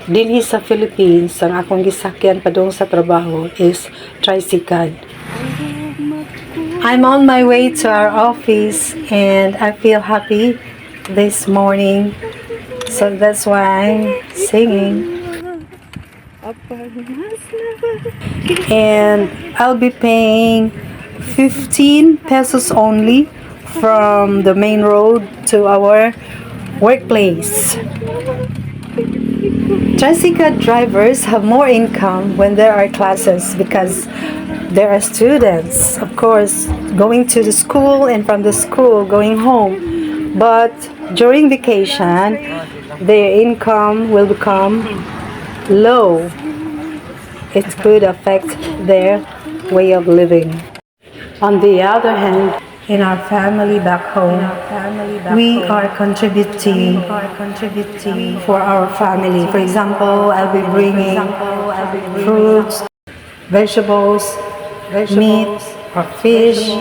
Dinhi sa Philippines, ang akong gisakyan padung sa trabaho is tricycle. I'm on my way to our office and I feel happy this morning. So that's why I'm singing. And I'll be paying 15 pesos only from the main road to our workplace. Tricycle drivers have more income when there are classes because there are students, of course, going to the school and from the school going home. But during vacation, their income will become low. It could affect their way of living. On the other hand, in our family back home, we are contributing for our family. For example, I'll be bringing fruits, vegetables, meat, or fish,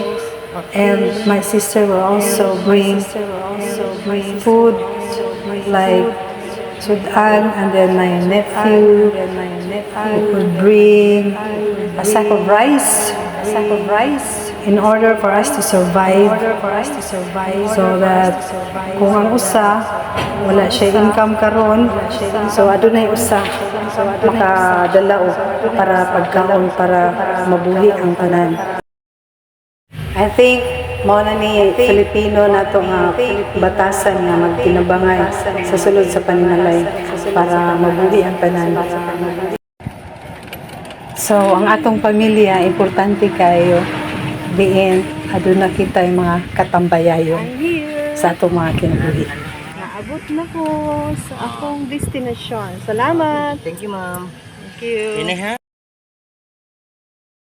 and my sister will also bring food like sudan, and then my nephew would bring a sack of rice, in order for us to survive, so that kung ang usa wala siya income karon, so adunay usa makadala og para pagkaon para mabuhi ang tanan. I think mao na ni Filipino nato nga batasan nga magtinabangay sa sulod sa paninalay para mabuhi ang tanan. So ang atong pamilya, importante kayo diin aduna kita yung mga katambayayon I'm here. Sa atong mga kinabuhi. Naabot na ko sa akong destinasyon. Salamat. Thank you, ma'am. Thank you. Ini ha?